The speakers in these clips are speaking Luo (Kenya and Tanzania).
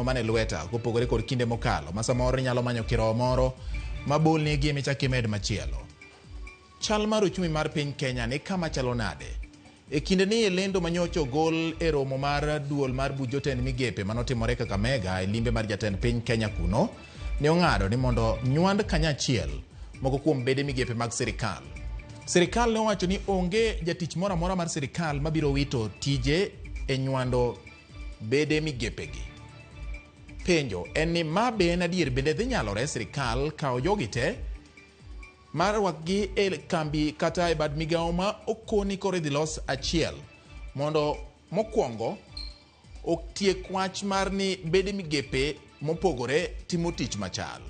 Mane lweta kopogore kod kinde mokalo ma samoro inyalo manyo kirowo moro mabolni gi michak imed machielo. Chal mar uchumi mar piny Kenya ni kama chalo nade? E kinde ni e lendo manyocha ogol e romo mar duol mar buch jotend migepe manotimore Kakamega e limbe mar jatend piny Kenya kuno, ne ong'ado ni mondo nywand kanyachiel moko kuom bede migepe mag sirikal. Sirikal ne owacho ni onge jatich moro amora mar sirikal mabiro wito tije e nywando bede migepegi. Penjo en ni ma be en adier bende dhi nyalore sirikal kawo jogi te mar rwakgi e kambi kata e bad migawo ma okoni koro idhi los achiel mondo mokwongo otiek wach mar ni bede migepe mopogore timo tich machal.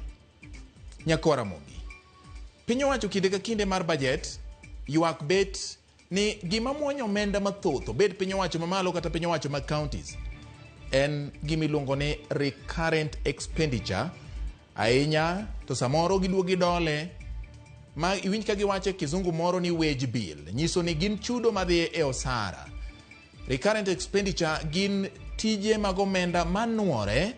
Nyakwar Ramogi, piny owacho kinde ka kinde mar bajet ywak bet ni gima muonyo omenda mathoth obed piny owacho mamalo kata piny owacho mag counties en gima iluongo ni recurrent expenditure ahinya to samoro giduogo gidole ma iwinj ka giwacho e kizungu moro ni wage bill nyiso ni gin chudo madhi e osara. Recurrent expenditure gin tije mag omenda manuore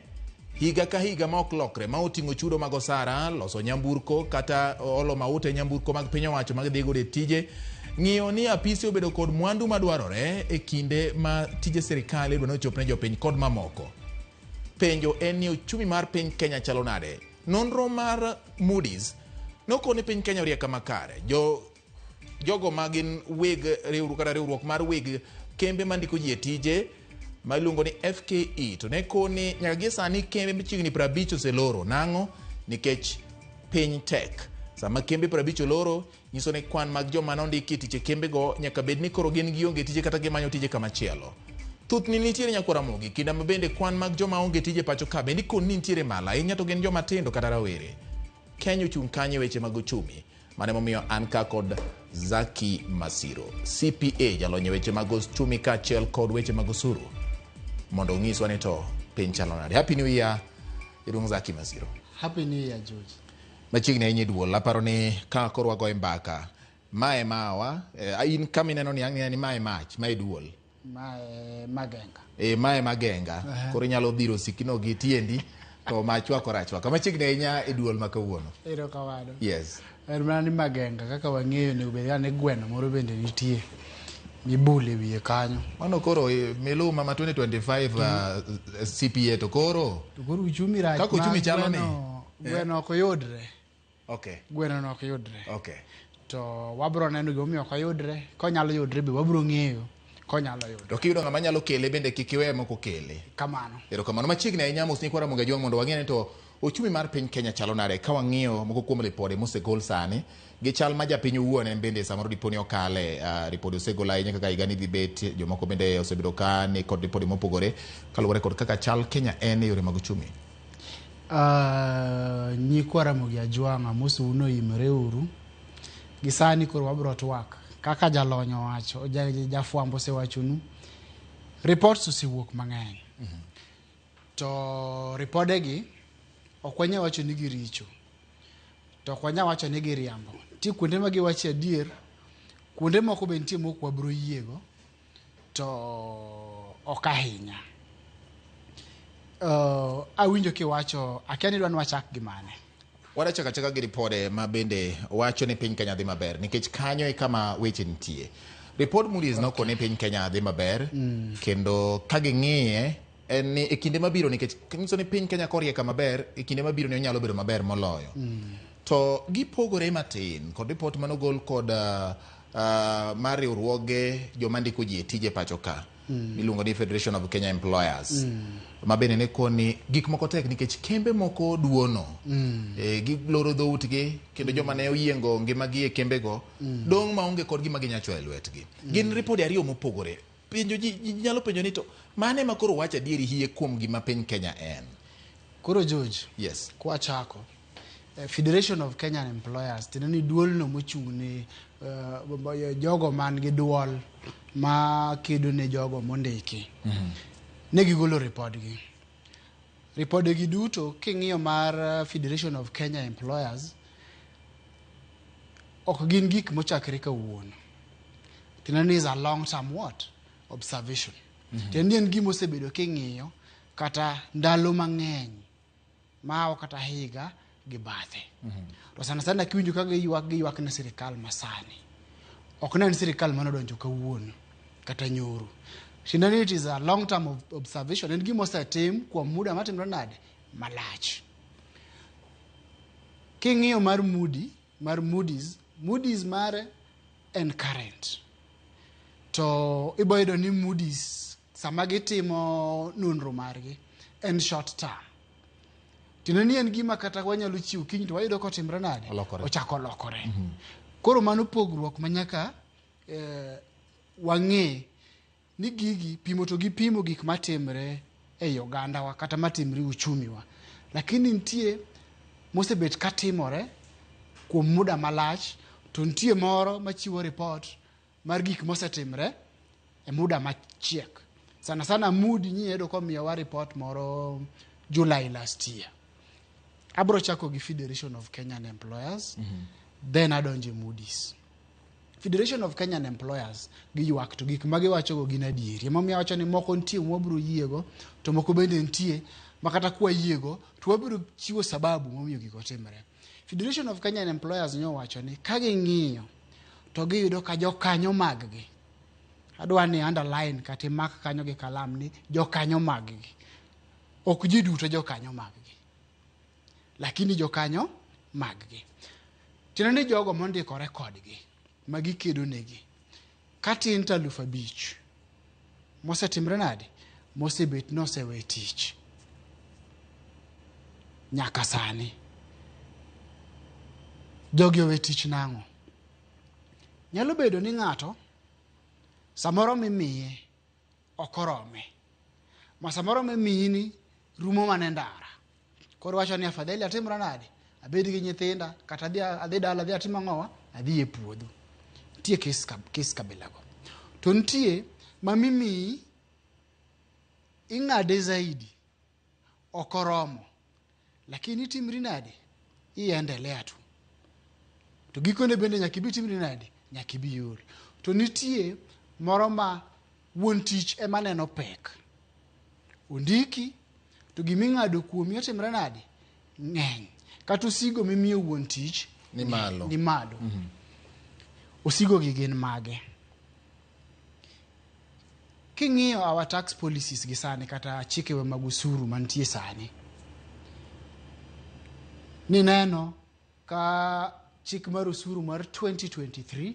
higa ka higa ma ok lokre ma oting'o chudo mag osara, loso nyamburko kata olo mauta e nyamburko mag piny owacho mag dhi godo e tije, ng'iyo ni apisi obedo kod mwandu madwarore e kinde ma tije sirikal idwa ni ochop ne jopiny kod mamoko. Penjo en ni uchumi mar piny Kenya chalo nade? Nonro mar Moody's nokoni piny Kenya orie kama kare. Jo jogo ma gin weg riwruok kata riwruok mar weg kembe mandiko ji e tije ma iluongo ni FKE to ne koni nyaka gie sani kembe machiegni 50 oseloro. Nang'o? Nikech piny tek. Sama kembe 50 oloro, nyiso ni kwan mag joma nondiki e tich e kembego nyaka bed ni koro gin gionge tije kata gimanyo tije kamachielo. Thuthni nitiere nyakwar Ramogi, kinda ma bende kwan mag joma onge tije pacho ka bende ikoni ni nitiere malo ahinya to gin joma tindo kata rawere. Kenya ochung' kanye e weche mag uchumi? Mano emomiyo an ka kod Zaki Masiro, CPA, jalony e weche mag uchumi kaachiel kod weche mag osuru mondo onyiswa ni to piny chalo nade. Happy New Year, Jaduong' Zaki Masiro. Happy New Year, George. Machiegni ahinya e duol, aparo ni ka koro wagoye mbaka, mae mawa, in kama ineno ni ang' ni mae mach, mae duol. Mae magenga. E, mae magenga. Koro inyalo dhiro sikino gi tiendi to ma chwakore achwaka. Machiegni ahinya e duol ma kawuono. Erokamano. Yes. En mana ni magenga kaka wang'eyo onego bed ni gweno moro bende nitie mibule wiye kanyo. Mano koro miluma ma 2025 CPA to koro. To koro uchumi rach. Kaka uchumi chalo ni. Gweno ok yudre. Okay. Gweno no ok yudre. Okay. To wabro neno gimomiyo ok oyudre, konyalo yudre be wabro ng'eyo konyalo yudre. To kiyudo ng'ama nyalo kele bende kik iwe mok okele. Kamano. Erokamano. Machiegni ahinya mos nyikwa Ramogi Ajwang' mondo wang'e ni to uchumi mar piny Kenya chalo nade ka wang'iyo moko kuom ripode mosegol sani gi chal ma japiny owuon en bende samoro dipo ni okale ripode osegol ahinya kaka higani dhi bet jomoko bende osebedo ka ni kod ripode mopogore kaluwore kod kaka chal Kenya en e yore mag uchumi. Nyikwa Ramogi Ajwang' amosou ni oimore uru. Gi sani koro wabro twak kaka jalony owacho, jafwambo osewachonu. Reports osewuok mang'eny. To ripodegi ok wanyal wacho ni giricho. To ok wanyal wacho ni giriambo. Nitie kuonde ma giwache adier, kuonde moko be nitie mok wabro yiego. To ok ahinya. Awinjo kiwacho, akia ni idwa ni wachak gi mane. Wadachako achaka gi ripode ma bende wacho ni piny Kenya dhi maber nikech kanyo e kama weche nitie. Ripod Moody's noko ni piny Kenya dhi maber kendo ka ging'iye en ni e kinde mabiro nikech nyiso ni piny Kenya korie kama ber e kinde mabiro ni onyalo bedo maber moloyo. To gipogore matin kod ripot manogol kod mar riwruoge joma ndiko ji e tije pacho ka miluongo ni Federation of Kenya Employers ma bende ne koni gik moko tek nikech kembe moko duono giloro dhoutgi kendo joma ne oyiengo ngimagi e kembego dong' maonge kod gima ginya chwoyo e lwetgi. Gin ripode ariyo mopogore. Penjo ji, ji nyalo penjo ni to mane ma koro wacho adieri hie kuom gima piny Kenya en? Koro George, Yes. kwachako Federation of Kenyan Employers tiende ni duolno mochung' ne jogo man gi duol ma kedo ne jogo mondiki. Ne gigolo ripodgi. Ripodegi duto king'iyo mar Federation of Kenya Employers ok gin gik mochakre kawuono. Tiende ni is a long term what? Observation. Tiende ni en gima osebedo king'iyo kata ndalo mang'eny mahawo kata higa gi bathe. To sana sana kiwinjo ka giywak, giywak ne sirikal masani. Ok ne en sirikal manodonjo kawuono kata nyoro. Tiende ni it is a long term of observation. En gima osetim kuom muda matimre nade? Malach. King'iyo mar Moody, mar Moody's, Moody's mare en current. To ibo yudo ni Moody's sama gitimo nonro margi en short term. Tiende ni en gima kata wanyalo chiwo kiny to wayudo kotimre nade? Olokore. Ochako lokore. Koro mano pogruok ma nyaka wang'e ni gigi pimo to gipimo gik matimre ei ogandawa kata matimre e uchumi wa. Lakini nitie mosebet katimore kuom muda malach to nitie moro machiwo report mar gik mosetimre e muda machiek. Sana sana Moody nyiyudo komiyowa report moro July last year. Abro chako gi Federation of Kenyan Employers, then adonjo e Moody's. Federation of Kenyan Employers giywak to gik ma giwachogo gin adieri. Emomiyo awacho ni moko nitie mwabiro yiego to moko bende nitie ma kata kwayiego to wabiro chiwo sababu momiyo gigo timre. Federation of Kenyan Employers nyowacho ni ka ging'iyo to giyudo ka jokanyo mag-gi, adwa ni underline kata imak kanyo gi kalam ni jokanyo mag-gi, ok ji duto jokanyo mag-gi, lakini jokanyo mag-gi. Tiende ni jogo mondikore kodgi ma gikedo negi katin to 5,000 mosetimre nade? Mosebet nosewe tich nyaka sani. Jogi owe tich nang'o? Nyalo bedo ni ng'ato samoro mimiye ok orome, ma samoro mimiyi ni rumo mana e ndara. Koro wacho ni afadhali atimra nade? Abed gi nyithinda kata adhi dala adhi atim ang'owa? Adhi e puodho. Nitie kes kabilago. To nitie ma mimiyi ing'ade zaidi ok oromo, lakini itimri nade? Iendelea tu. To gikone bende nyaka ibi timri nade? Nyaka ibi ol. To nitie moro ma wuon tich ema neno pek. Ondiki to giming'ado kuomi otimre nade? Ng'eny. Kata osigo mimiyo wuon tich ni malo. Ni malo. Osigo gi gin mage? King'iyo our tax policies gi sani kata chikewa mag osuru mantie sani, nineno ka chik mar osuru mar 2023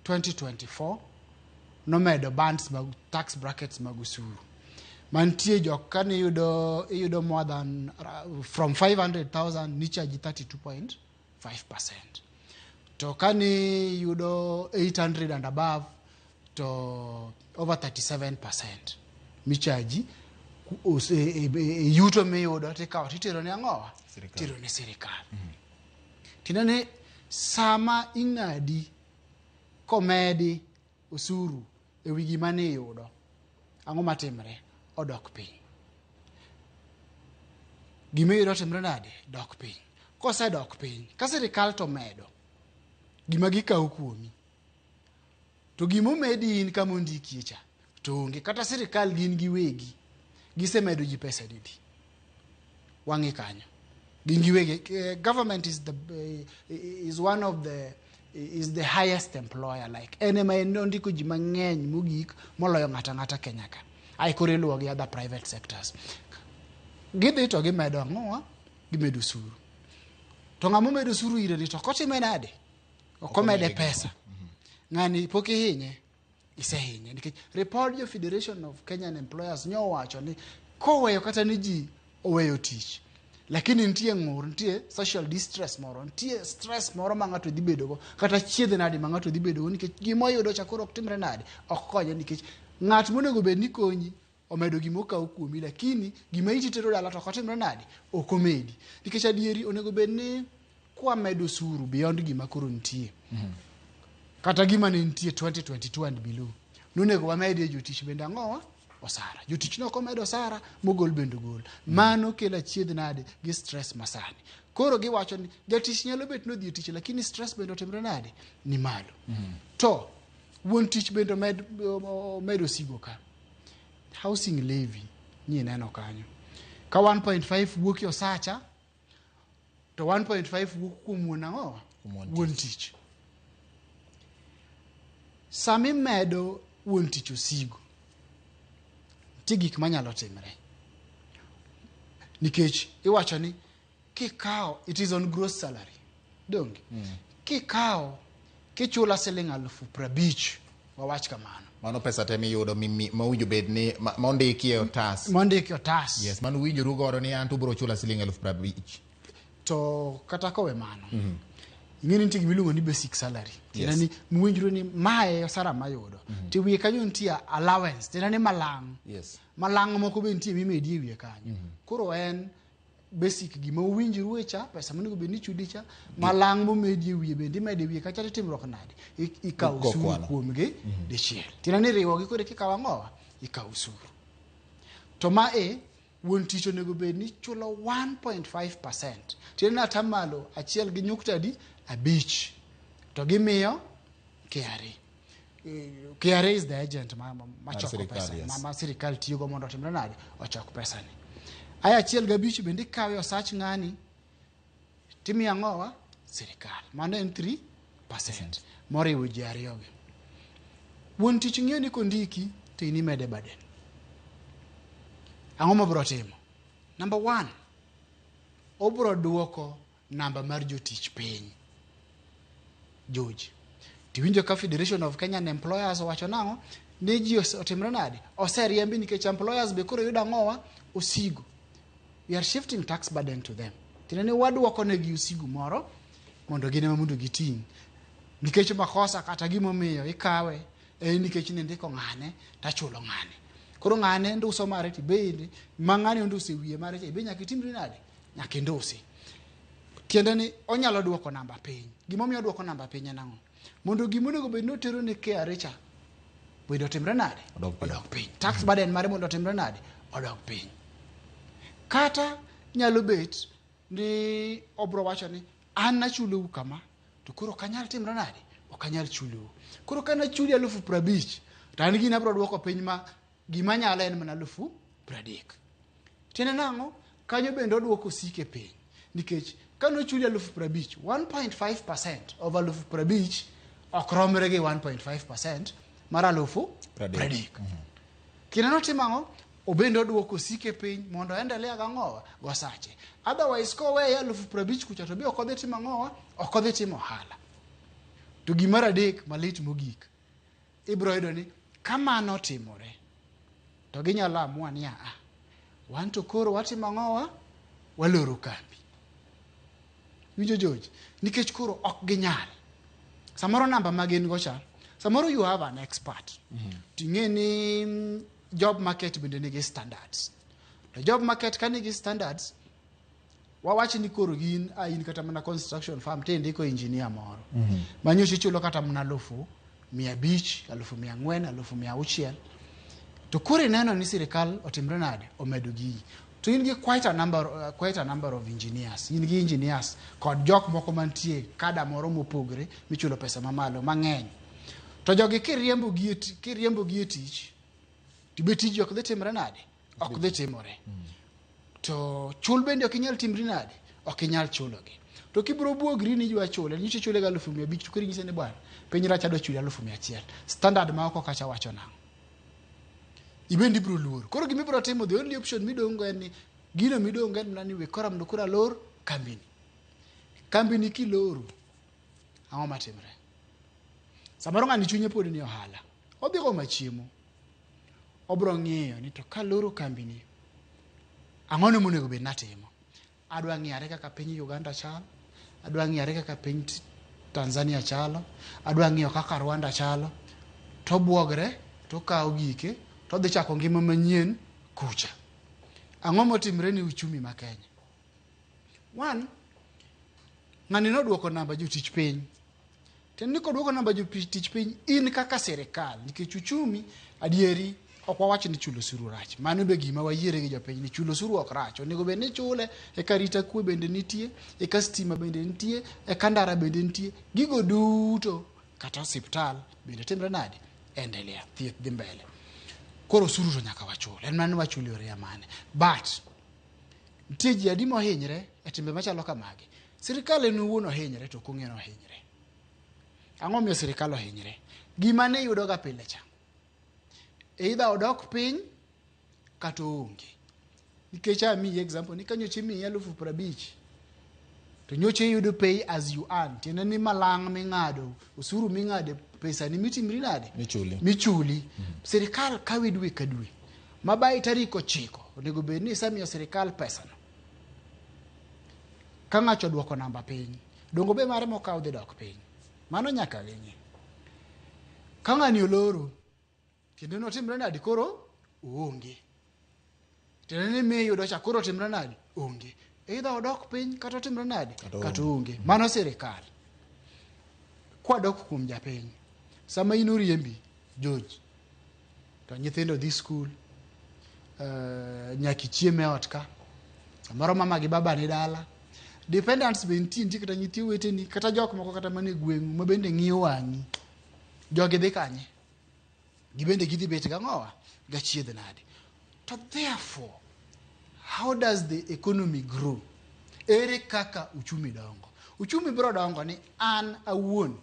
2024 nomedo bands mag tax brackets mag osuru mantie jok kane iyudo more than from 500,000 nichaji 32.5%, to kane iyudo 800 and above to over 37% michaji yuto miyudo tikawo titero ne ang'owa? Titero ne sirikal. Tiende ni sama ing'adi komedi osuru ewi gima niyudo, ang'o matimre? Odok piny. Gima iyudo timre nade? Dok piny. Kosedok piny, ka sirikal to medo gima gikawo kuomi, to gimomedi in kama ondikie cha to onge. Kata sirikal gin giwegi gisemedo ji pesa didi? Wang'i kanyo. Gin giwegi. Government is the is one of the is the highest employer, like en ema en ondiko ji mang'eny mogik moloyo ng'ato ang'ata Kenya ka. Ai koro iluwo gi other private sectors. Gidhi to gimedo ang'owa? Gimedo osuru. To ng'ama omedo osuru ire ni to ok otime nade? Ok omede pesa. Ng'ani pok ihinye, isehinye. Nikech report jo Federation of Kenyan Employers nyowacho ni koweyo kata ni ji oweyo tich, lakini nitie ng'ur, nitie social distress moro, nitie stress moro ma ng'ato dhi bedogo, kata chiedhe nade ma ng'ato dhi bedogo, nikech gima oyudo cha koro ok timre nade, ok konye, nikech ng'at monego bed ni konyi omedo gima okawo kuomi, lakini gima iti tero dala to ok otimre nade, ok omedi. Nikech adieri onego bed ni kwamedo osuru beyond gima koro nitie, kata gima ne nitie 2022 and below, nonego wamedie jotich bende ang'owa? Osara. Jotich ne ok omed osara, mogol bende ogol. Mano kelo achiedh nade gi stress masani. Koro giwacho ni jatich nyalo bet nodhi e tich, lakini stress bende otimre nade? Ni malo. To wuon tich bende omed osigo ka. Housing levy Nyineno kanyo. Ka 1.5 wuok e osacha, to 1.5 wuok kuom wuon ang'owa? Kuom wuon Wuon tich. Sama imedo wuon tich osigo, nitie gik manyalo timre. Nikech iwacho ni kikawo, it is on gross salary. Donge? Kikawo, kichula siling 50,000, wawach kamano. Mano pesa te miyudo mowinjo bed ni mondiki e otas. Mondiki e otas. Yes, mano uwinjoru godo ni an to ubiro chula siling 50,000. To kata kowe mano, ing'e ni nitie gima iluongo ni basic salary. Tiende Yes. ni muwinjru ni mae osara mayudo. To wiye kanyo nitie allowance, tiende ni malang'. Yes. Malang' moko be nitie mimedi e wiye kanyo. Koro en basic gima uwinjru e cha, pesa monego bed ni chudi cha, malang' momedi e wiye bende imedo e wiye kacha to timruok nade? Ikawo Go osuru kwano. kuomgi dichiel. Tiende ni riwogi koro kikawo ang'owa? Ikawo osuru. To ma e wuon tich onego bed ni chulo 1.5%. Tiende ni atamalo achiel gi nyukta adi? 5. To gimiyo KRA. KRA is the agent ma choko sirikal, pesa, yes. ma sirikal tiyogo mondo otimre nade? Ochok pesa ni. Aya 1.5 bende ikawe osach ng'ani timiyo ang'owa? Sirikal. Mano en 3% moriwo ji ariyogi. Wuon tich ng'iyo ni kondiki to in imede burden. Ang'o mobiro timo? Number 1, obiro duoko namba mar jotich piny. George. Tiwinjo ka Federation of Kenyan Employers owacho nang'o? Ni ji otimre nade? Oseriembi nikech employers be koro yudo ang'owa? Osigo. We are shifting tax burden to them. Tiende ni waduoko negi osigo moro mondo gin ema mondo giting'. Nikech makosa kata gimomiyo ikawe en nikech nindiko ng'ane tachulo ng'ane. Koro ng'ane nduso mare to bende ma ng'ane onduso e wiye mare cha be nyaka itimri nade? Nyaka indusi. Tiende ni onyalo duoko namba piny. Gimomiyo oduoko namba piny en ang'o? Mondo gima onego bed ni otero ne KRA cha bende otimre nade? Odok piny. Odok piny. Tax burden mare mondo otimre nade? Odok piny. Kata nyalo bet ni obro wacho ni an nachulou kama to koro ok anyal timre nade? Ok anyal chulou. Koro ka nachuli 50,000 to an gini abro duoko piny ma gima nyalo en mana 30,000. Tiende nang'o? Kanyo bende oduoko osike piny. Nikech ka nochuli 50,000, 1.5% of 50,000 ok romre gi 1.5% mar 30. 30,000. Kinde notimo ang'o? Obende oduoko osike piny mondo endelea gang'owa gosache. Otherwise koweye 50,000 kucha to be ok odhi timo ang'owa? Ok odhi timo ohala. To gimar adek malit mogik, ibiro yudo ni kamano otimore to ginyalo amua ni aa, wan to koro watimo ang'owa? Waloro kambi. Winjo George? Nikech koro ok ginyal. Samoro namba ma gin go cha, samoro you have an expert. Ting'e ni job market bende nigi standards. To job market ka nigi standards, wawach ni koro gin a in kata mana construction firm tindiko engineer moro. Ma nyocha ichulo kata mana 500,000, 400,000, 600,000. To koro ineno ni sirikal otimre nade? Omedo gigi. To in gi quite a number of engineers. In gi engineers kod jok moko mantie kada moro mopogre michulo pesa mamalo mang'eny. To jogi kiriembo gi e tich, to be tiji ok dhi timre nade? Ok dhi timore. To chul bende ok inyal timri nade? Ok inyal chulogi. To kibiro buogri ni idwa chule, nyicha ichule ga 500,000 to koro inyise ni bwana, piny rach adwa chuli 100,000. Standard ma oko kacha wacho nang'o? Ibendi ibiro luoro. Koro gima ibiro timo, the only option midong' go en ni gino midong' go en mana ni we koro mondo koro alor kambini. Kambini kiloro, ang'o matimre? Samoro ng'ani chunye pod ni ohala. Odhi gomo chiemo. Obiro ng'iyo ni to kaloro kambini, ang'o monego bed natimo? Adwa ng'iyare kaka piny Uganda chalo, adwa ng'iyare kaka piny Tanzania chalo, adwa ng'iyo kaka Rwanda chalo. To buogre, to kawo gike, to dhi chako ngima manyien kucha. Ang'o motimre ni uchumi ma Kenya? One, ng'ani noduoko namba jotich piny. Tiende ni koduoko namba jotich piny, in kaka sirikal, nikech uchumi adieri ok wawach ni chulo osuru rach. Mano be gima wayiere gi jopiny ni chulo osuru ok rach. Onego bed ni ichule, eka arita kwe bende nitie, eka stima bende nitie, eka ndara bende nitie. Gigo duto, kata osiptal bende timre nade? Endelea, thieth dhi mbele. Koro osuru to nyaka wachul. En mana ni wachulo yore mane. But nitie ji adi mohinyre e timbe machalo kamagi. Sirikal en owuon ohinyre to ok ong'e ni ohinyre. Ang'o miyo sirikal ohinyre? Gima ne yudoga pile cha. Either odok piny kata oonge. Nikech amiyi example ni ka nyocha imiyi 50,000 to nyocha iyudo pay as you earn. Tiende ni malang' ming'ado, osuru ming'ado e pesani mitimri nade? Michuli. Michuli. Sirikal kawi dwe ka dwe. Ma by tarik 9 onego bed ni isemiyo sirikal pesano. Ka ng'ato oduoko namba piny, dongo be mare mokaw dhi dok piny. Mano nyaka ging'i. Ka ng'ani oloro, tiende ni otimre nade koro oonge. Tiende ni miyudo cha koro otimre nade? Onge. Either odok piny kata otimre nade? Kata oonge. Mano sirikal. Kwadok kuom japiny, sama in oriembi, George, to nyithindo dhi skul, nyaka ichiem e ot ka, samoro mama gi baba ni dala, dependents be nitie, nitie kata nyithi oweteni, kata jok moko kata mana e gweng'u ma bende ng'iyo wang'i. Jogi dhi kanye? Gibende gidhi bet gang'owa? Gachiedh nade? To therefore, how does the economy grow? Ere kaka uchumi dongo? Uchumi biro dongo ni an awuon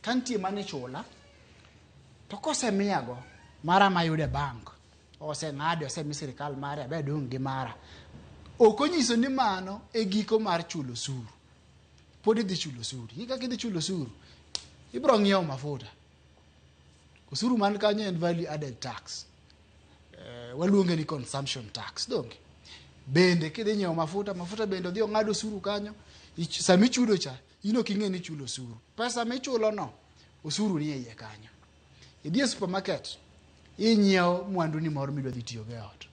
ka nitie mane chula to kosemiyago mara mayudo e bank oseng'adi osemi sirikal mare abe adong' gi mara ok onyiso ni mano e giko mar chulo osuru. Pod idhi chulo osuru. Ing'e kaka idhi chulo osuru? Ibiro ng'iewo mafuta. Osuru man kanyo en value added tax. Waluonge ni consumption tax donge? Bende kidhi nyiewo mafuta, mafuta bende odhi ong'ad osuru kanyo. Sama ichudo cha, in ok ing'e ni ichulo osuru. Pesa michulo no, osuru ni e iye kanyo. Idhi e supermarket, inyiewo mwandu ni moro midwa dhi tiyogo e ot.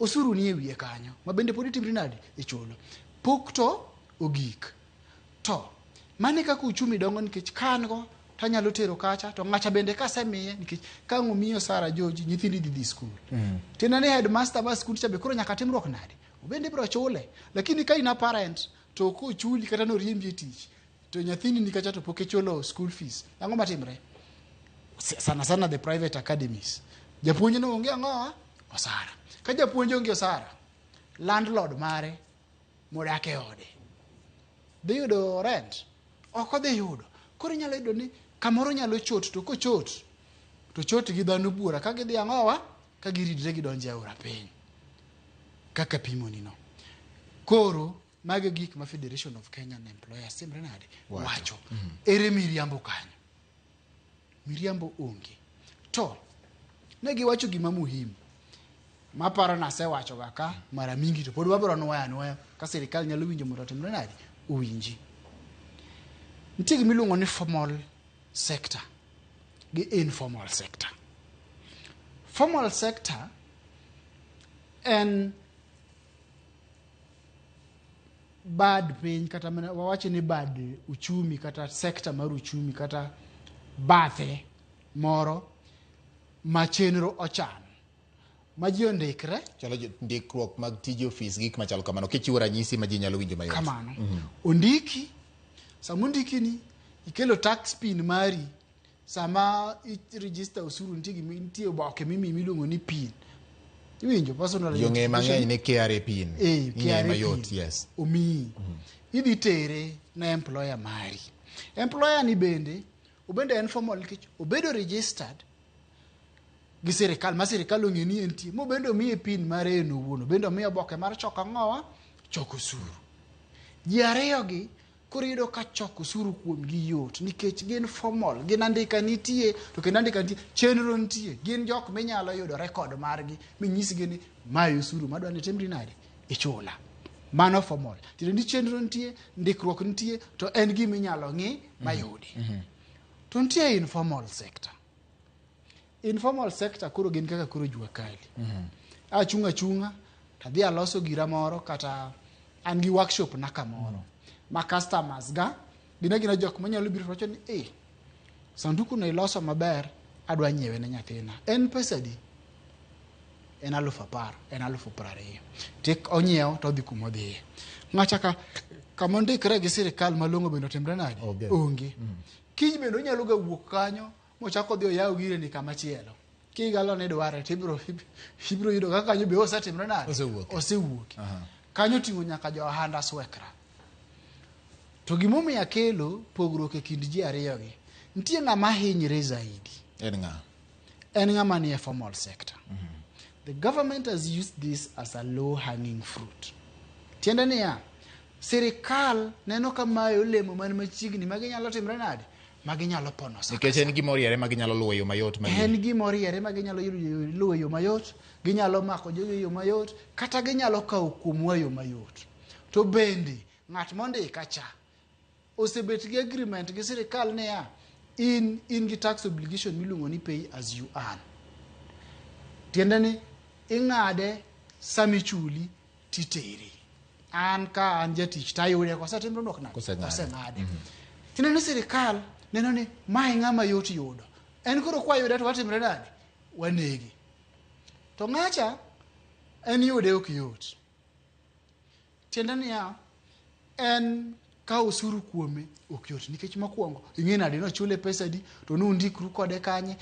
Osuru ni e wiye kanyo, ma bende pod itimri nade? Ichulo. Pok to ogik. To mano e kaka uchumi dongo nikech ka an go to anyalo tero kacha to ng'acha bende kasemiye nikech ka ang' omiyi osara George nyithindi dhi dhi skul. Tiende ni headmaster mar skul cha be koro nyaka timruok nade? Obende ibiro chule. Lakini ka in a parent to ok ochuli kata noriembi e tich to nyathini ni kacha to pok ichulo school fees. Ang'o matimre? Sana sana the private academies. Japuonj no onge ang'owa? Osara. Ka japuonj onge osara, landlord mare modak e ode dhi yudo rent? Ok odhi yudo. Koro inyalo yudo ni kamoro nyalo chot to kochot to chot gi dhano buora ka gidhi ang'owa ka giridre gidonjo e aora piny kaka pimoni no. Koro mago e gik ma Federation of Kenyan Employers timre nade? Wacho. Ere miriambo kanyo? Miriambo onge. To ne giwacho gima muhimu maparo nasewacho ga ka mara mingi to pod wabiro nwoyo anwoya ka sirikal nyalo winjo mondo otimre nade? Owinji. Nitie gima iluongo ni formal sector gi informal sector. Formal sector en bad piny kata mana wawach ni bad uchumi kata sector mar uchumi kata bathe moro ma chenro ochan ma ji ondikre. Chalo ndikruok mag tije ofis, gik machalo kamano. Kichiwo ranyisi ma ji nyalo winjo mayot. Kamano. Ondiki, sama ondiki ni ikelo tax pin mari sama i register osuru nitie gima nitie oboke mimiyi miluongo ni pin. Iwinjo personal Ji ong'eyo mang'eny ni KRA pin. Ing'eyo KRA mayot, pin. Yes. Omiyi. Idhi tere ne employer mari. Employer ni bende, obende en formal nikech obedo registered gi sirikal ma sirikal ong'e ni entie mobende omiye pin mare en owuon obende omiye oboke mar choko ang'owa choko osuru. Ji ariyo gi koro iyudo ka choko osuru kuomgi yot nikech gin formal, gin andika nitie to kendo andika nitie, chenro nitie, gin jok minyalo yudo record margi minyisgi ni mae osuru madwa ni timri nade ichula. Mano formal. Tiende ni chenro nitie, ndikruok nitie to en gima inyalo ng'i mayudi. To nitie informal sector. Informal sector koro gin kaka koro jua kali. Achung' achung'a tadhi aloso gira moro kata an gi workshop na kamoro ma customers ga gin agina jok manyalo biro to wacho ni eh sanduku no iloso maber adwa nyiewe ne nyathina. En pesa adi? En 10,000, en 20,000. Tik onyiewo to odhi kuma odhiye. Ng'acha ka kama ondikre gi sirikal malong'o bende otimre nade? Onge. Onge. Kiny bende onyalo ga wuok kanyo mochako odhi oyaw gire ni kama chielo. Kigalo ni dware to ibiro yudo kaka kanyo be osetimre nade? Osewuoke. Osewuoke. Kanyo oting'o nyaka jo ohand aswekra. To gimomiyo akelo pogruok e kind ji ariyogi, nitie ng'ama hinyre zaidi. En ng'a? En ng'ama nie formal sector. The government has used this as a low hanging fruit. Tiende niya, sirikal neno ka mae olemo man machiegni ma ginyalo timre nade? Ma ginyalo pono sa. Nikech en gima oriere ma ginyalo luwo e yo mayot ma En gima oriere ma ginyalo yudo luwo e yo mayot, ginyalo mako jogo e yo mayot, kata ginyalo kawo kuomwa e yo mayot. To bende, ng'at mondika cha, osebet gi agreement gi sirikal niya, in gi tax obligation miluongo ni pay as you earn. Tiende ni ing'ade sama ichuli titeri. An ka an jatich tayude kosetimre dwok nade? Koseng'ade. Koseng'ade. Tiende ni sirikal neno ni mae ng'ama yot yudo. En koro kwayude to watimre nade? Wanege. To ng'acha en yude ok yot. Tiende niya, en kawo osuru kuome ok yot nikech mokwongo ing'e nade nochule pesa adi to nundikru kode kanye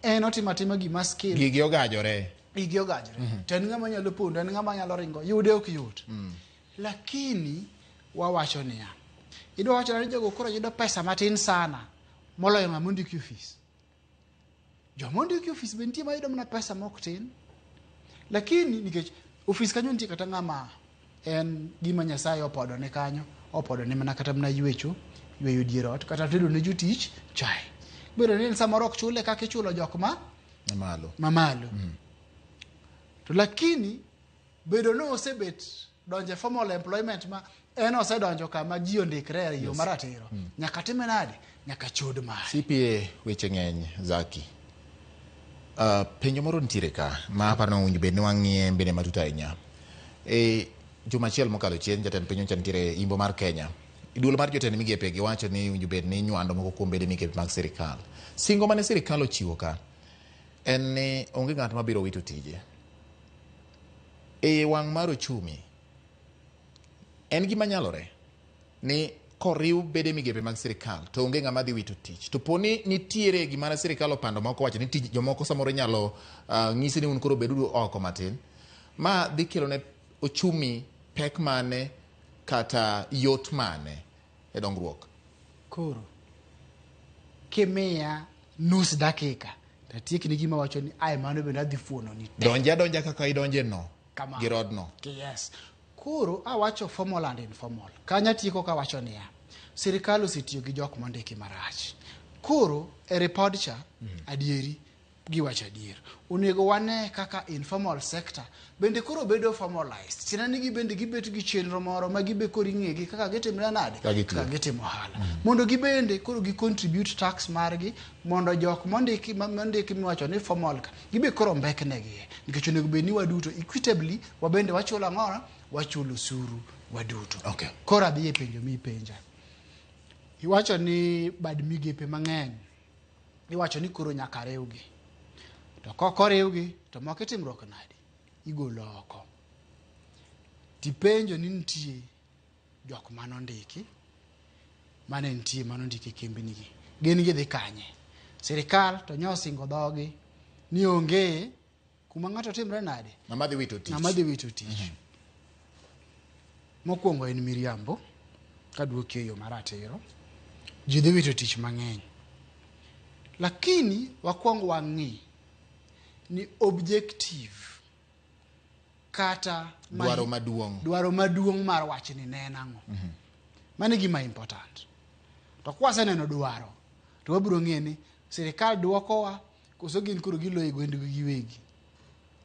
en otimo atima gima skill Gigi ogajore. igi ogajore to en ng'ama nyalo pondo en ng'ama nyalo ringo yude ok yot lakini wawacho niya idwa wacho ni jogo koro yudo pesa matin sana moloyo ng'ama ondiki ofis joma ondiki ofis be nitie mayudo mana pesa mok tin lakini nikech ofis kanyo nitie kata ng'ama en gima Nyasaye opodo ne kanyo opodo ne mana kata mana ywecho yweyo dier ot kata tedo ne jotich chae bedo ni en samoro ok chule kaka ichulo jok ma Malo. mamalo to lakini bedo ni osebet donjo e formal employment ma en osedonjo kama ji ondikre e yo maratiro nyaka time nade nyaka chod mare CPA weche ng'eny Zaki. Penjo moro nitiere ka ma aparo ni owinjo bed ni wang'iye bende matut ahinya. E juma achiel mokalo chien jatend piny owacho nitiere imbo mar Kenya. Duol mar jotend migepe giwacho ni owinjo bed ni inywando moko kuom bede migepe mag sirikal. Singo mane sirikal ochiwo ka en ni onge ng'at mabiro wito tije. E wang' mar ochumi, en gima nyalore ni koriw bede migepe mag sirikal to onge ng'ama dhi wito tich. To po ni nitiere gima ne sirikal opando moko wacho ni tij jomoko samoro inyalo ng'isi ni un koro beduru oko matin. Ma dhi kelo ne ochumi pek mane kata yot mane e dongruok? Koro kimiya nus dakika tatiekni gima wacho ni ai mano bende adhi fuono ni te. Donje adonja kaka idonje no Kamano. gi rodno. Yes. Koro awacho formal and informal. Kanyo atieko kawacho niya, sirikal osetiyo gi jok mondiki marach. Koro e report cha, adieri giwacho adier. Onego wane kaka informal sector bende koro bedo formalized. Tiende ni gibende gibet gi chenro moro ma gibe koro ing'egi kaka gitimre nade? Kaka gitiyo. Kaka gitimo ohala. Mondo gibende koro gi contribute tax margi mondo jok mondiki mondiki miwacho ni formal ka gibe koro mbeknegi nikech onego bed ni waduto equitably wabende wachulo ang'o? Wachulo osuru waduto. Okay. Koro adhi e penjo mipenja. Iwacho ni bad migepe mang'eny iwacho ni koro nyaka riwgi. To kok oriwgi to moko itimruok nade? Igolo oko. Tipenjo ni nitie jok manondiki mane nitie manondiki e kembni gi. Gin gidhi kanye? Sirikal to nyosingo dhogi ni onge kuma ng'ato timre nade? Ng'ama dhi wito tich. Ng'ama dhi wito tich. Mokwongo en miriambo kaduoki e yo maratiro. Ji dhi wito tich mang'eny. Lakini wakwong wang'i ni objective kata Dwaro maduong'. Dwaro maduong' mar wachni ne en ang'o? Mano e gima important. To kwaseneno dwaro, to wabiro ng'e ni sirikal dwokowa koso gin koro giloyo e gwendgi giwegi.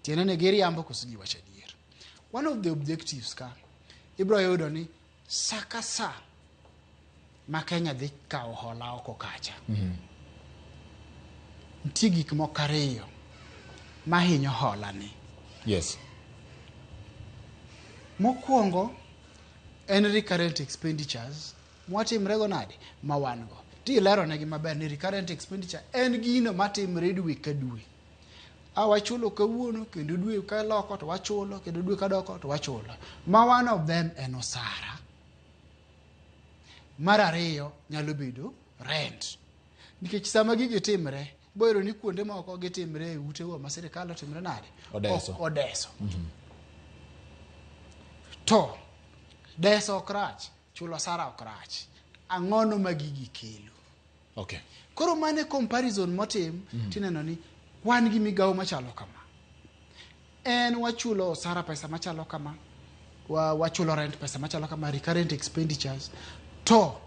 Tiende ni giriambo koso giwacho adier. One of the objectives ka, ibiro yudo ni sa ka sa ma Kenya dhi kawo hola oko kacha. Nitie gik moko ariyo mahinyo hola ni. Yes. Mokwongo en recurrent expenditures mwatimre go nade ma wan go. Tilero negi maber ni recurrent expenditure en gino matimre dwe ka dwe. A wachulo kawuono kendo dwe ka loko to wachulo kendo dwe ka doko to wachulo. Ma one of them en osara. Mar ariyo nyalo bedo rent. Nikech sama gigi timre, Boyudo ni kuonde moko gitimre e utego ma sirikal otimre nade? Odeso. Ok odeso. To deso ok rach, chulo osara ok rach. Ang'ono ma gigi kelo? Koro mane comparison motim tineno ni wan gi migawo machalo kama. En wachulo osara pesa machalo kama, wachulo rent pesa machalo kama, recurrent expenditures. To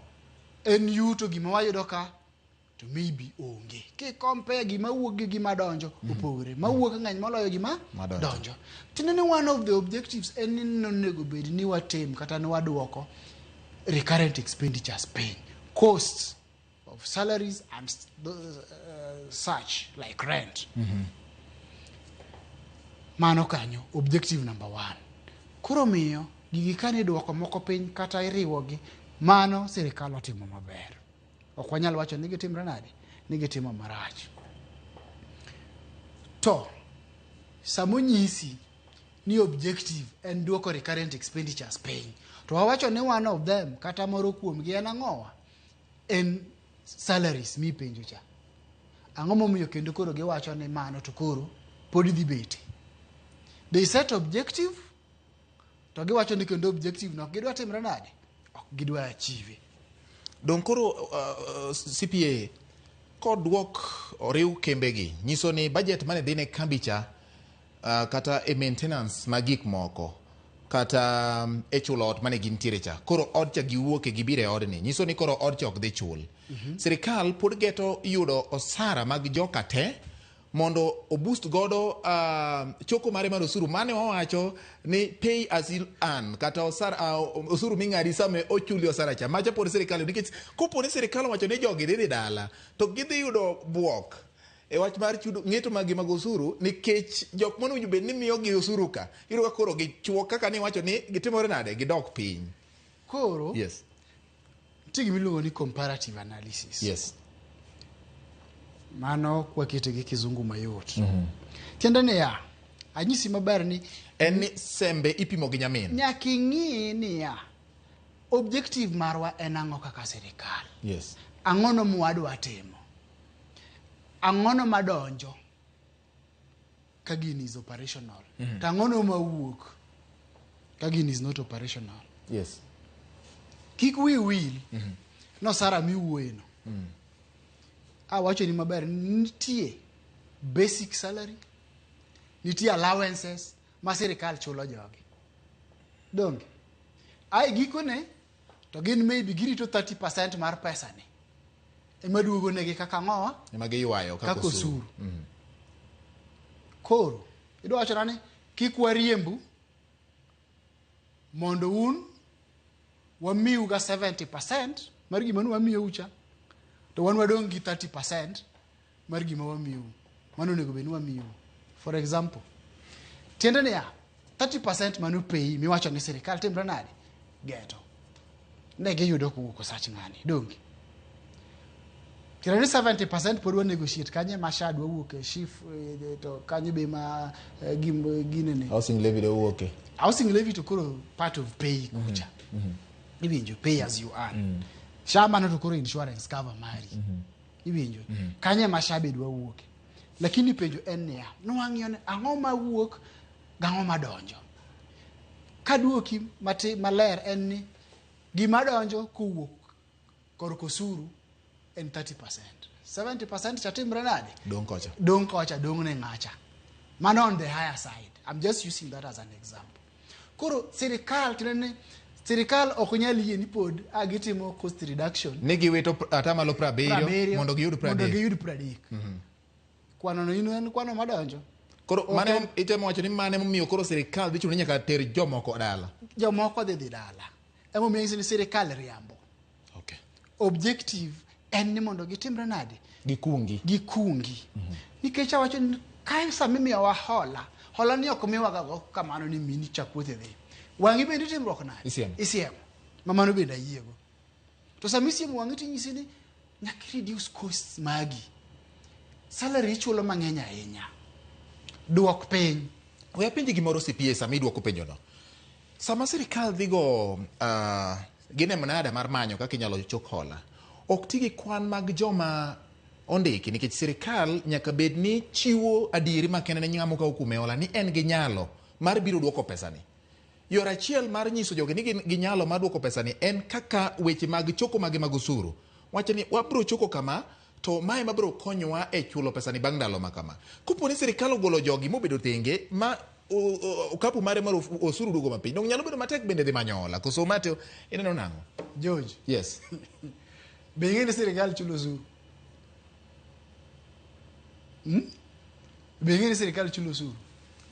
en yuto gima wayudo ka to maybe onge. Ki compare gima wuok gi gima donjo opogore. Mawuok ng'eny moloyo gima Madonjo. donjo. Tinende one of the objectives en ni nonego bed ni watim kata ni waduoko recurrent expenditures piny. Costs of salaries and such like rent. Mano kanyo objective number one. Koro miyo gigi kane idwoko moko piny kata iriwogi, mano sirikal otimo maber. Ok wanyal wacho ni gitimre nade, ni gitimo marach. To samonyisi ni objective en duoko recurrent expenditures piny, to wawacho ni one of them kata moro kuomgi en ang'owa? En salaries mipenjo cha. Ang'o momiyo kendo koro giwacho ni mano to koro pod dhi bete? They set objective to giwacho ni kendo objective no ok gidwa timre nade? Ok gidwa achieve. Dong koro CPA koduok oriw kembegi nyiso ni budget mane dhi ne kambi cha kata e maintenance mag gik moko kata e chulo ot mane gintiere cha koro od cha giwuoke gibiro e odni nyiso ni koro od cha ok dhi chul. Sirikal pod geto yudo osara mag joka te mondo oboost godo choko mare mar osuru mane wawacho ni pay as you earn kata osara, osuru ming'adi sama ochuli osara cha macha pod sirikal nikech kopo ni sirikal owacho ni jogi dhi dhi dala to gidhi yudo buok e wach mar chudo ng'eto mag mag osuru nikech jok mane owinjo bed ni miyogi osuru ka iyudo ka koro gichuok kaka niwacho ni gitimore nade gidok piny. Koro nitie gima iluongo ni comparative analysis. Mano kwakete gi kizungu mayot. Tiende niya, anyisi maber ni en ni sembe ipimo gi nyamin. Nyaka ing'i niya, objective marwa en ang'o kaka sirikal? Ang'ono mwadwa timo? Ang'ono madonjo ka gini is operational? To ang'ono mawuok ka gini is not operational? Kik wi wil no sara miwuoye no. Awacho ni maber nitie basic salary, nitie allowances ma sirikal chulo jogi. Donge? Ai gikone to gin maybe girito 30% mar pesa ni. Ema duogo negi kaka ang'owa? Ema giywayo kaka Kaka osuru. Koro, idwa wachona ni kik wariembu mondo un wamiu ga 70% mar gima ne wamiyou cha, to wan wadong' gi 30% mar gima wamiyou. Mano onego bed ni wamiyou. For example, tiende niya, 30% mano pei miwacho ni sirikal timre nade? Geto. Ne giyudo kowuok osach ng'ani, donge? Tiende ni 70% pod wa negotiate kanye ma SHA dwa wuok e SHIF, to kanye be ma ginene. Housing levy dwa wuoke. Housing levy to koro part of pay kucha. Iwinjo, pay as you earn. SHA mano to koro insurance cover mari. Iwinjo, kanye ma SHA be dwa wuoke. Lakini penjo en niya, nwang'iyo ni ang'o mawuok gang'o madonjo. Kaduoki maler en ni gima donjo kowuok korka osuru en 30%. 70% cha timre nade? Dong' kocha. Dong' kocha, dong' ne ng'acha. Mano on the higher side. I'm just using that as an example. Koro sirikal tinende ni sirikal ok nyal yie ni pod a gitimo cost reduction. Ni giwito atamalo 70 mondo giyud Mondo 30. giyud 30. Kwano no in en kwano madonjo. Koro mane itemo wacho ni mane momiyo koro sirikal dhi chuno ni nyaka ter jomoko dala. Jomoko dhi dhi dala. Emomiyo anyiso ni sirikal riambo. Objective en ni mondo gitimre nade? Gikungi. Gikungi. Nikech awacho ni kae sama imiyowa hola, hola ni ok miwaga go kamano ni mini chak wuoth idhi. Wang'i bende timruok nade? Isiemo. Isiemo. Ma mano bende ayiego. To sama isiemo wang'i to inyisi ni nyaka i reduce costs magi. Salary ichulo mang'eny ahinya. Duok piny. We apenji gimoro CPA sama iduoko penjono. Sama sirikal dhi go gine mnada mar manyo kaka inyalo chok hola, ok ti gi kwan mag joma ondiki nikech sirikal nyaka bed ni chiwo adieri makende ne ng'ama okawo kuome hola ni en gi nyalo mar biro duoko pesani. Yor achiel mar nyiso jogi ni gin gi nyalo mar duoko pesani en kaka weche mag choko mage mag osuru. Wacho ni wabiro choko kama to mae mabiro konyowa e chulo pesani bang' ndalo ma kama. Kopo ni sirikal ogolo jogi mobedo tenge ma okapu mare mar osuru duogo mapiny, dong nyalo bedo matek bende dhi manyo hola. Koso Mateo, ineno nang'o? George. Yes. Be ing'e ni sirikal chulo osuru? Be ing'e ni sirikal chulo osuru?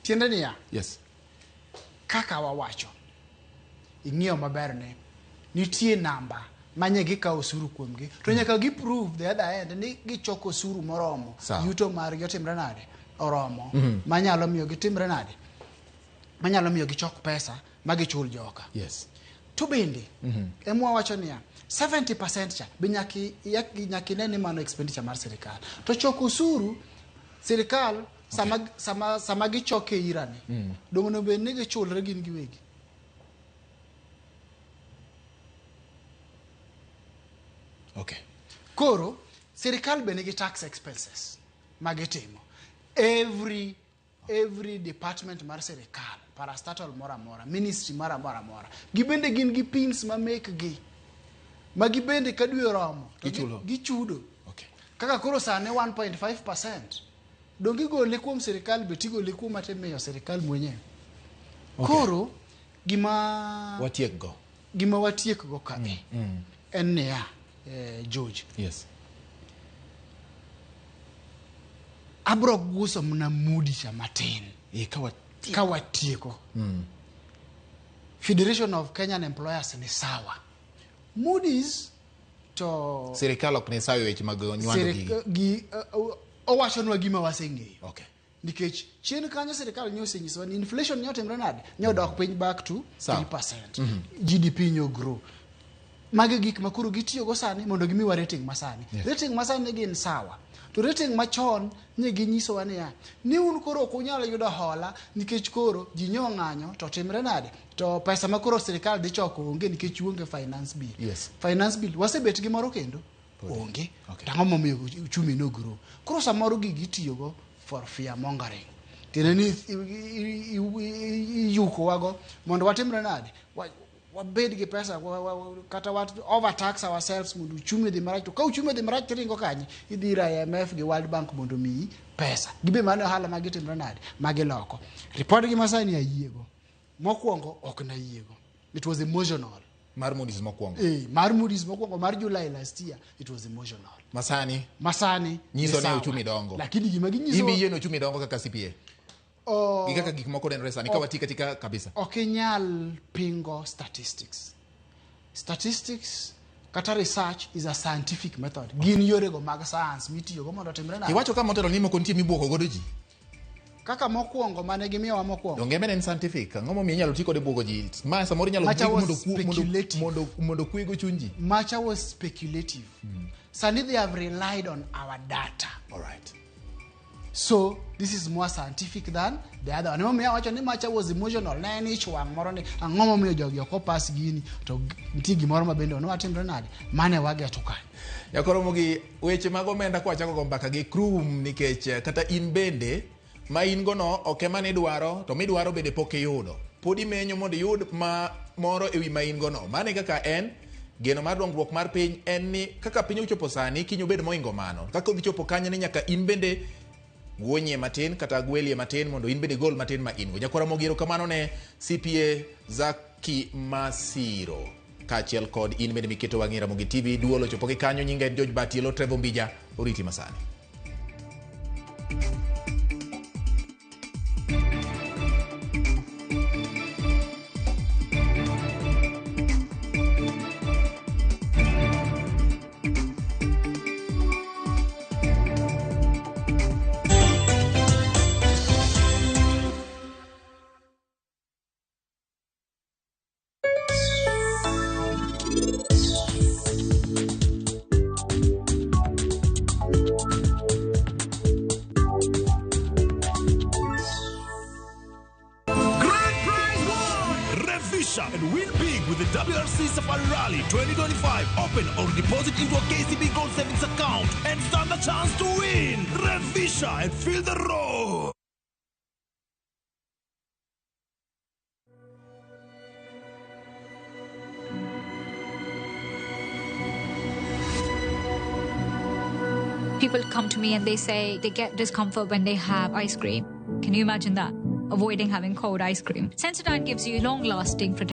Tiende niya. Yes. Kaka wawacho, ing'iyo maber ni nitie namba manye gikawo osuru kuomgi to nyaka gi prove the other end ni gichoko osuru moromo. Sawa. Yuto margi otimre nade? Oromo. Manyalo miyo gitimre nade? Manyalo miyo gichok pesa ma gichul joka. Yes. To bende ema wawacho niya 70% cha be nyaka ine ni mano expenditure mar sirikal. To choko osuru sirikal sama gichoke irani dong' onego bed ni gichulre gin giwegi. Okay. Koro sirikal be nigi tax expenses magitimo. Every department mar sirikal, parastatal moro amora, ministry moro amora, gibende gin gi pins ma mekgi ma gibende ka dwe oromo to Gichulo. gichudo. Okay. Kaka koro sani 1.5% dong igole kuom sirikal be tigole kuom atimiyo sirikal mwenyewe. Okay. Koro gima Watiekgo. Gima watiekgo ka en niya, George. Yes. Abro guso mana Moody cha matin. Ka Ka watieko. Federation of Kenyan Employers ni sawa. Moody's to sirikal ok ni sawa e weche mag nywando gigi. Gi owachonwa gima waseng'eyo. Okay. Nikech chien kanyo sirikal nyo osenyisowa ni inflation nyo otimre nade? Nyo odok piny back to 3%. GDP nyo grow. Magi gik ma koro gitiyogo sani mondo gimiwa rating masani. Yes. Rating masani gin sawa. To rating machon ne ginyisowa niya, ni un koro ok unyal yudo hola nikech koro ji nyo ng'anyo to timre nade? To pesa ma koro sirikal dhi choko onge nikech uonge finance bill. Yes. Finance bill wasebet gi moro kendo? Onge. Okay. To ang'o momiyo uchumi no grow? Koro samoro gigi itiyogo for fear mongering. Tiende ni iyukowago mondo watimre nade? Wabed gi pesa, kata wa overtax ourselves mondo uchumi odhi marach. To ka uchumi odhi marach tiringo kanye? Idhi ir IMF gi World Bank mondo omiyi pesa. Gibe mano ohala ma gitimre nade? Ma giloko. Report gi masani ayiego. Mokwongo ok nayiego. It was emotional. Mar Moody's mokwongo. Mar Moody's mokwongo, mar July last year, it was emotional. Masani? Masani Nyiso ni sawa. uchumi dongo. Lakini gima ginyiso Imbi yie ni uchumi dongo kaka CPA. Gi kaka gik moko nenore sani, ka wati katika kabisa. Ok inyal pingo statistics. Statistics kata research is a scientific method. Gin yorego mag science mitiyogo mondo otimre nade? Iwacho ka motelo ni moko nitie mibuogo godo ji. Kaka mokwongo mane gimiyowa mokwongo. Donge en scientific? Ang'o momiyo inyalo ti kode buogo ji? Ma samoro inyalo Macha ti was speculative. mondo kwego chuny ji. Macha was speculative. Sani they have relied on our data. All right. So this is more scientific than the other one. Emomiyo awacho ni macha was emotional. Ne en ich wang' moro ni ang'o momiyo jogi ok opas gini to nitie gimoro ma bende watimre nade? Mane wageto kanyo. Nyakoro mogi weche mag omenda kwachako go mbaka gi krum nikech kata in bende ma in go no ok ema nidwaro to midwaro bende pok iyudo. Pod imenyo mondo iyud ma moro ewi ma in go no. Mane kaka en geno mar dongruok mar piny en ni kaka piny ochopo sani kiny obed moingo mano. Kaka odhi chopo kanyo ni nyaka in bende guonyie matin kata gwelie matin mondo in bende gol matin ma in go. Nyakwara Mogi, erokamano ne CPA Zaki Masiro kaachiel kod in bende miketo wang'i Ramogi TV. Duol ochopo gi kanyo. Nyinga en George Batielo, Trevor Mbija oriti masani. Visha and win big with the WRC Safari Rally 2025. Open or deposit into a KCB Gold Savings account and stand a chance to win. Revisha and feel the roar. People come to me and they say they get discomfort when they have ice cream. Can you imagine that? Avoiding having cold ice cream. Sensodyne gives you long-lasting protection.